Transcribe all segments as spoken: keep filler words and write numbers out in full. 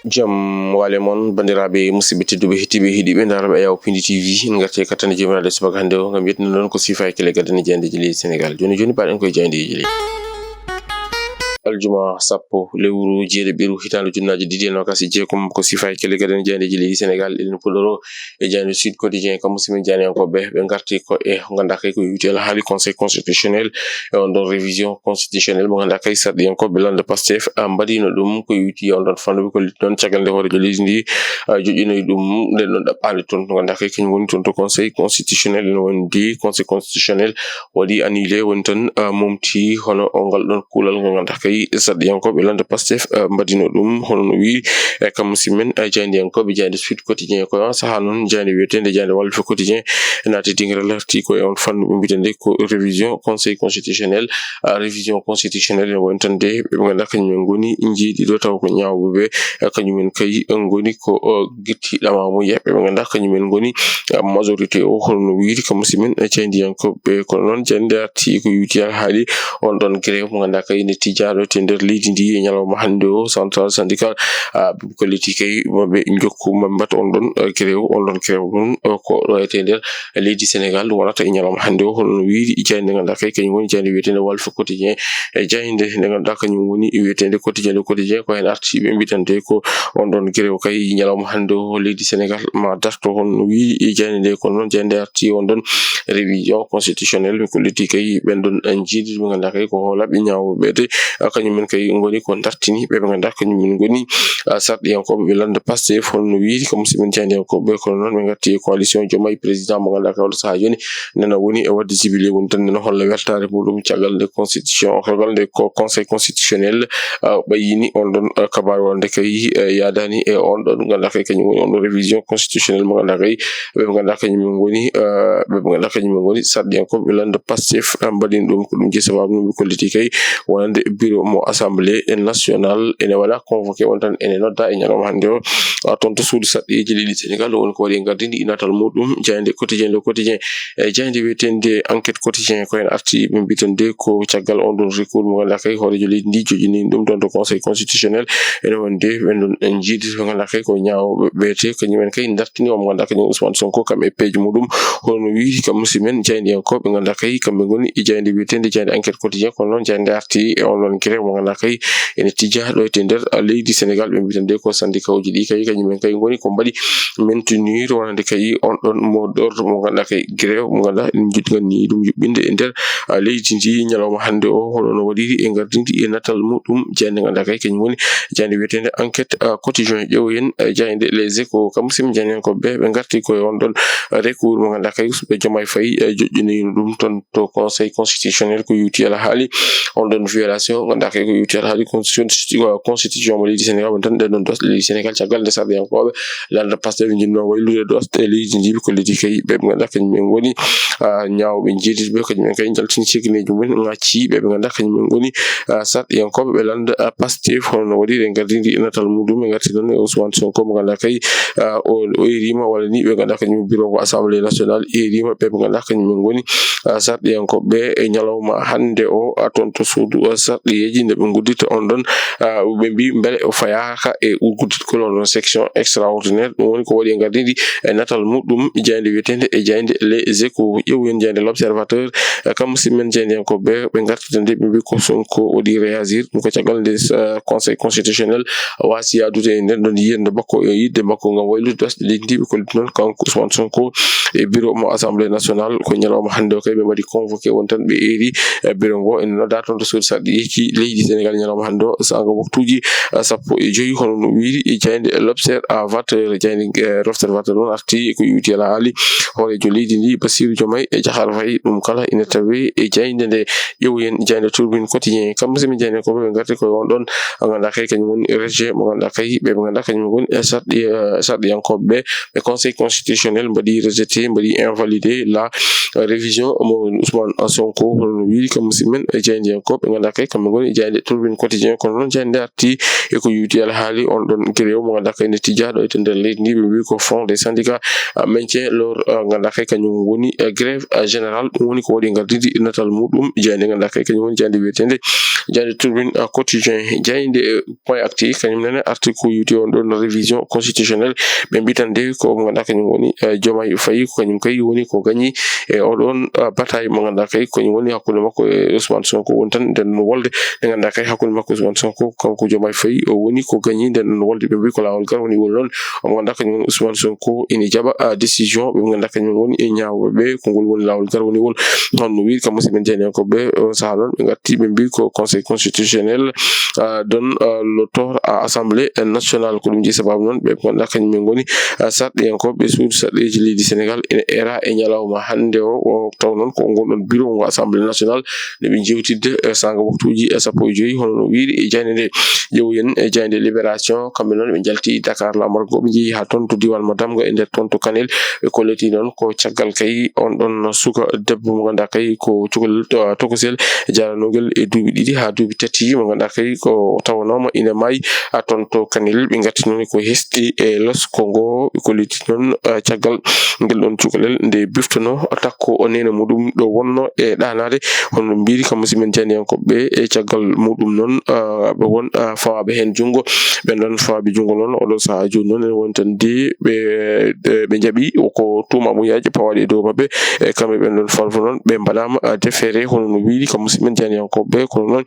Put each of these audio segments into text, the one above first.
Jam wale mon, banndiraaɓe musidɓe tedduɓe, heɗiiɓe, heɗiiɓe ndaarooɓe Ayaw Pindi T V. En ngarti e kattane joomiraaɗo e subaka hannde o, ngam yettude ɗon ko siifa e kele gadane jaayndeeji leydi Senegaal. Jooni jooni, mbaɗen koye jaayndeeji leydi. Aljuma sappo lewru jeeɗiɓiru hitaande ujunnaaji ɗiɗi e noogas e jeegom, ko siifa e kele gadane jaayndeeji leydi Senegaal. Eɗen puɗɗoroo e jaaynde Sud Quotidien, kammu simin jaayniyankooɓe, ɓe ngarti ko e ko ngannduɗaa kay ko yowitii alhaali Conseil constitutionnel e on ɗon révision constitutionnelle mo ngannduɗaa kay sarɗiyankooɓe lannda Pastef, ah, mbaɗino ɗum ko yowitii on ɗon fannu. Ɓe kolliti noon caggal nde hooreejo leydi ndi, ah, joƴƴinoyi ɗum nden ɗon ɗaɓɓaande toon, mo ngannduɗaa kay kañum woni toon to Conseil constitutionnel. Ene wondi Conseil constitutionnel waɗi annulé, woni tan, ah, momti hono o ngal ɗon kuulal ngo ngannduɗaa kay sarɗiyankooɓe lannda Pastef, ah, mbaɗino ɗum, hono no wiyi e kammu simin, ah, jaayndiyankooɓe jaaynde Sud Quotidien. Ko on sahaa noon jaaynde wiyeteende jaaynde Walf Quotidien naati dingiral arti ko e on fannu ɓe mbiyata nde ko révision Conseil constitutionnel. Ah, révision constitutionnelle ene woni tan nde ɓe ngannduɗaa kañum en ngoni njiiɗi ɗo taw ko ñaawɓe ɓe, ah, kañum en kay ngoni ko, oh, gitti ɗamamuya ɓe ngannduɗaa kañum en ngoni, ah, majorité o, hono no wiiri kammu simin, eh, jaayndiyankooɓe. Kono noon jaaynde arti ko yowitii alhaali on ɗon grève mo ngannduɗaa kay ne tijjaaɗo to nder leydi ndi e ñalawma hannde o, central syndical, ah, ɓe kolliti kay maɓe njokku maɓe mbaɗa on ɗon, eh, grève, on ɗon grève ɗum, eh, ko ɗo e nder leydi Senegaal, ɗum wonata e ñalawma hannde o, hono no wiiri jaaynde ngannduɗaa kay kañum woni jaaynde wiyeteende Walf Quotidien, e jaaynde nde ngannduɗaa kañum woni wiyeteende Quotidien le Quotidien, ko heen arti ɓe mbiyata nde ko on ɗon grève kay ñalawma hannde o leydi Senegaal ma darto, hono no wiiri jaaynde nde. Kono noon jaaynde arti on ɗon révision constitutionnelle, ɓe kolliti kay ɓen ɗon njiiɗi ɓe ngannduɗaa kay ko hoolaaɓe ñaawɓe ɓe de, ah, kañum en kay ngoni ko dartini ɓe ɓe ngannduɗaa kañum en ngoni, ah, sarɗiyankooɓe ɓe lannda Pastef, hono no wiiri kammu simin jaayndiyankooɓe. Kono noon ɓe ngarti e coalition Diomaye Président mo ngannduɗaa kay oɗo sahaa jooni nana woni e waɗde jubilé, woni tan nana holla weltaare muɗum caggal nde constitution, caggal nde ko Conseil constitutionnel, ah, ɓayyini on ɗon, ah, kabaaru wonde kay, eh, yaadaani e on ɗon ngannduɗaa kay kañum woni on ɗon révision constitutionnelle mo ngannduɗaa kay ɓe ɓe ngannduɗaa kañum en ngoni, eh, ɓe ɓe ngannduɗaa kañum en ngoni sarɗiyankooɓe lannda Pastef, ah, mbaɗini ɗum ko ɗum jeyi sababu no ɓe kolliti kay wonande bureau mo Assemblée nationale ene waɗa convoqué, won tan ene nodda e ñalawma hannde o, ah, toon to suudu sarɗiyeeji leydi Senegaal, ɗum woni ko waɗi e ngardiindi e natal muɗum jaaynde Quotidien le Quotidien. E jaaynde wiyeteende Enquête Quotidien ko heen arti ɓe mbiyata nde ko caggal on ɗon recours mo ngannduɗaa kay hooreejo leydi ndi joƴƴinii ɗum ɗon to Conseil constitutionnel. Ene wonde ɓen ɗon en njiidi ɓe ngannduɗaa kay ko ñaawɓe ɓe te kañum en kay dartini o mo ngannduɗaa kañum Ousmane Sonko kam e peeje muɗum. Hono no wiiri kammu simin jaayndiyankooɓe ngannduɗaa kay kamɓe ngoni e jaaynde wiyeteende jaaynde Enquête Quotidien, kono noon jaaynde arti e on ɗon grève mo ngannduɗaa kay ene tijjaa ɗo e nder leydi Senegaal. Ɓe mbiyata nde ko syndicat uji ɗi kay kañum en kay ngoni ko mbaɗi maintenir wonande kay on ɗon mot d'ordre mo ngannduɗaa kay grève mo ngannduɗaa en njiɗ nganni ɗum yuɓɓinde e nder, ah, leydi ndi ñalawma hannde o, hono no waɗiri e ngardiindi e natal muɗum jaaynde ngannduɗaa kay kañum woni jaaynde wiyeteende Enquête, ah, Quotidien. Ƴeewen, eh, jaaynde Les Échos kammu simin jaayndiyankooɓe ɓe ngarti koye on ɗon recours mo ngannduɗaa kay suɓe Diomaye Faye, eh, joƴƴinino ɗum toon to Conseil constitutionnel ko yowitii alhaali on ɗon violation ngannduɗaa kay ko yowitii alhaali constitution, constitution mo leydi Senegaal. Won tan ɗen ɗon doosɗe leydi Senegaal caggal nde sarɗiyankooɓe lannda Pastef ɓe njiɗno waylude doosɗe leydi ndi, ɓe kolliti kay ɓe ɓe ngannduɗaa kañum en ngoni, ah, ñaawɓe njiidiiɓe, kañum en kay njaltini sekineeji mumen, ngacci ɓe ɓe ngannduɗaa kañum en ngoni, ah, sarɗiyankooɓe ɓe lannda, ah, Pastef, hono no waɗiri e ngardiindi e natal muɗum. Ɓe ngarti noon e Ousmane Sonko mo ngannduɗaa kay, ah, o, o eriima walla ni ɓe ngannduɗaa kañum bureau ngo Assemblée nationale eriima ɓe ɓe ngannduɗaa kañum en ngoni, ah, sarɗiyankooɓe e ñalawma hannde o, ah, toon to suudu, ah, sarɗiyeeji nde ɓe nguddita on ɗon, ah, ɓe mbi mbele o fayaaka e gudditgol on ɗon section extraordinaire. Ɗum woni ko waɗi e ngardiindi e natal muɗum jaaynde wiyeteende e jaaynde Les Échos. Ƴeewen jaaynde L'Observateur, eh, kammu simin jaayndiyankooɓe ɓe ngartata nde ɓe mbi ko Sonko waɗi réagir. Ɗum ko caggal nde, eh, Conseil constitutionnel waasi yaadude e nden ɗon yiyannde makko e yiɗde makko ngam waylude doosɗe leydi ndi. Ɓe kolliti noon kanko Ousmane Sonko e bureau mo Assemblée nationale ko ñalawma hannde o kay ɓe mbaɗi convoqué, won tan ɓe eeri, eh, bureau ngo ene nodda toon to suudu sarɗiyeeji leydi Senegaal ñalawma hannde o saanga waktuuji, eh, sappo e joyi, hono no wiiri e jaaynde L'Observateur. Jaaynde, eh, L'Observateur noon arti ko yowitii alhaali hooreejo leydi ndi Bassirou Diomaye e Diakhar Faye, ɗum kala ina tawe e jaaynde nde. Ƴeewen jaaynde Tribune Quotidien, kammu simin jaayndiyankooɓe ɓe ngarti koye on ɗon ngannduɗaa kay kañum woni rejet mo ngannduɗaa kay ɓe ɓe ngannduɗaa kañum ngoni e sarɗi-, eh, sarɗiyankooɓe ɓe, ɓe Conseil constitutionnel mbaɗi rejeté, mbaɗi invalidé la, eh, révision mo Ousmane Sonko, hono no wiiri kammu simin, eh, jaayndiyankooɓe ɓe ngannduɗaa kay kamɓe ngoni jaaynde Tribune Quotidien. Kono noon jaaynde arti e ko yowitii alhaali on ɗon grève mo ngannduɗaa kay ne tijjaa ɗo e to nder leydi ndi, ɓe mbi ko Front des syndicats, ah, maintient leur, ah, ngannduɗaa kay kañum woni, eh, grève, ah, générale. Ɗum woni ko waɗi ngardiindi e natal muɗum jaaynde ngannduɗaa kay kañum woni jaaynde wiyeteende Jaaynde Tribune, ah, Quotidien, jaaynde, eh, Point Actu, kañum nene arti ko yowti on ɗon révision constitutionnelle. Ɓe mbi tan de ko mo ngannduɗaa kañum woni, eh, Diomaye Faye, ko kañum kay woni ko gañi e oɗon, ah, bataille mo ngannduɗaa kay ko kañum woni hakkunde makko e Ousmane Sonko. Woni tan nden no wolde nde ngannduɗaa kay hakkunde makko e Ousmane Sonko, kanko Diomaye Faye o woni ko gañi nden no wolde. Ɓe mbi ko laawol gar woni wol noon. Mo ngannduɗaa kañum woni Ousmane Sonko ene jaɓa, ah, décision ɓe ngannduɗaa kañum woni e ñaawɓe ɓe, ko ngol woni laawol gar woni wol. Hono no wiiri kam musidɓe jeynankooɓe ɓe, on sahaa noon ɓe ngatti ɓe mbi ko Conseil constitutionnel, ah, donne, ah, le tort à Assemblée nationale. Ko ɗum jeyi sababu noon ɓe ngannduɗaa kañum en ngoni, ah, sarɗiyankooɓe suudu sarɗeeji leydi Sénégal ene era e ñalawma hannde o, o taw noon ko ngon ɗon bureau ngo Assemblée nationale nde ɓe jewtidde, eh, saanga waktuuji, eh, sappo e joyi, hono no wiiri e jaaynde nde. Ƴeewoyen e jaaynde Libération, kamɓe noon ɓe njalti Dakar Laamorgo, ɓe njehi haa toon to diiwaan mo Damga e nder toon to Kanel. Ɓe kolliti noon ko caggal kay on ɗon suka debbo mo ngannduɗaa kay ko cukalel, eh, tokosel, jaranogel e duuɓi ɗiɗi haa duuɓi tati, mo ngannduɗaa kay ko tawanooma ina maayi, ah, toon to Kanel. Ɓe ngatti noon ko hesɗi e losko ngo, ɓe kolliti noon, ah, caggal ngel ɗon cukalel nde biftono takko o neene muɗum ɗo wonno e ɗaanaade. Hono no mbiiri kam musidɓe jeynankooɓe ɓe, e caggal muɗum noon, ah, ɓe won, ah, fawaaɓe heen junngo. Ɓen ɗon fawaaɓe junngo noon oɗo sahaa jooni noon ene woni tan de ɓe, ɓe, ɓe njaɓi ko tuuma muyaaji pawaaɗi e dow maɓɓe. E kamɓe ɓen ɗon fawaaɓe noon ɓe mbaɗaama, ah, defeere hono no wiiri kam musidɓe jeynankooɓe ɓe. Kono noon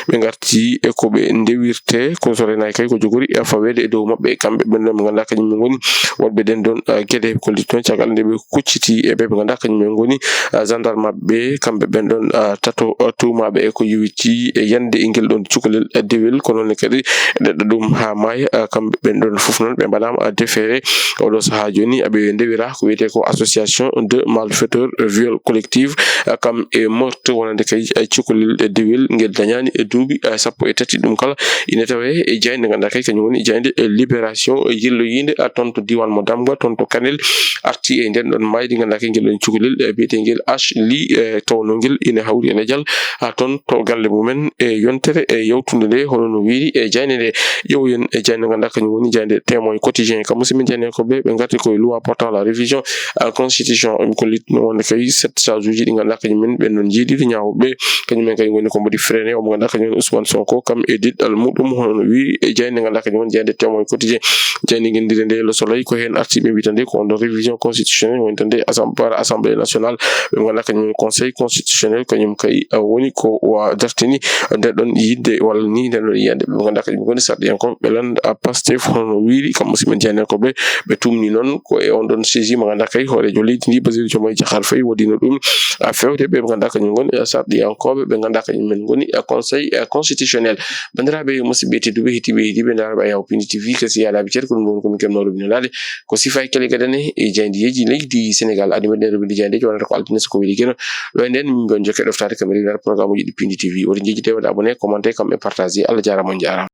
ɓe ngarti e ko ɓe ndewirte, ko so renaaki kay ko jogori, eh, faweede e dow maɓɓe. Kamɓe ɓen ɗon ɓe ngannduɗaa kañum en ngoni wonɓe ɗen ɗon, eh, geɗe kolliti noon caggal nde ɓe kucciti e ɓe ɓe ngannduɗaa kañum en ngoni, eh, gendarme maɓɓe, kamɓe ɓen ɗon, eh, tato, eh, tuumaaɓe e ko yowiti e yande e ngel ɗon cukalel, eh, dewel, ko noon ne kadi ɗeɗɗo ɗum haa maaya, eh, kamɓe ɓen ɗon fof noon ɓe mbaɗaama, eh, defeere. Oɗo sahaa jooni, ɓe ndewira ko wiyetee ko association de malfaiteurs, viol collectif, eh, kam e meurtre wonande kay, eh, cukalel, eh, dewel ngel dañaani e duuɓi, eh, sappo e tati. Ɗum kala ina tawee e jaaynde ngannduɗaa kay kañum woni jaaynde, eh, Libération, eh, yilloyiinde, eh, toon to diiwaan mo Damga, toon to Kanel, arti e nden ɗon maayde ngannduɗaa kay ngel ɗon cukalel, eh, biyeteengel Ashley, eh, tawnoo ngel ina hawri e lejal, haa toon to galle mumen e yontere, eh, yawtunde nde, hono no wiiri e jaaynde nde. Ƴeewoyen e jaaynde ngannduɗaa kañum woni jaaynde Témoin Quotidien. Kam musidɓe jeynankooɓe ɓe, ɓe ngarti koye loi portant la révision, ah, constitution. Ɓe kolliti noon wonde kay sept charge uji ɗi ngannduɗaa kañum en ɓen ɗon jiidiiɗo ñaawɓe ɓe, kañum en kay ngoni ko mbaɗi freiné o mo ngannduɗaa kañum en Ousmane Sonko, kam e diɗɗal muɗum, hono no wiiri e jaaynde ngannduɗaa kañum woni jaaynde Témoin Quotidien. Jaaynde ngenndiire nde Le Soleil ko heen arti ɓe mbi tan de ko on ɗon révision constitutionnelle woni tan de assemblée, par assemblée nationale. Ɓe ngannduɗaa kañum woni Conseil constitutionnel, kañum kay, ah, woni ko wa dartini nden ɗon yidde walla ni nden ɗon yiyande ɓe ngannduɗaa kañum ngoni sarɗiyankooɓe ɓe lannda, ah, Pastef, hono no wiiri kam musidɓe jeynankooɓe ɓe. Ɓe tuumni noon ko e on ɗon saisie mo ngannduɗaa kay hooreejo leydi ndi Bassirou Diomaye Diakhar Faye waɗino ɗum, ah, fewde ɓe ɓe ngannduɗaa kañum ngoni, ah, sarɗiyankooɓe ɓe ngannduɗaa kañum men ngoni, ah, Conseil, ah, constitutionnel. Banndiraaɓe musidɓe tedduɓe heɗiiɓe heɗiiɓe ndaarɓe Ayaw Pindi T V, kasi yaalaaɓe ceeɗa ko ɗum woni ko min keɓnoo rubino laade ko sifa e kele gadane e jaayndeeji leydi Sénégal. Adi meɗen rubinde jaayndeeji wonata ko altine so ko weli geno. Ɗo e nden min mbiyii on jokke ɗoftaade kam e rewiraade programme uji ɗi Pindi T V. Woto njejjite waɗde abonné, commenté kam e partagé. Allah jaaraama, on jaaraama.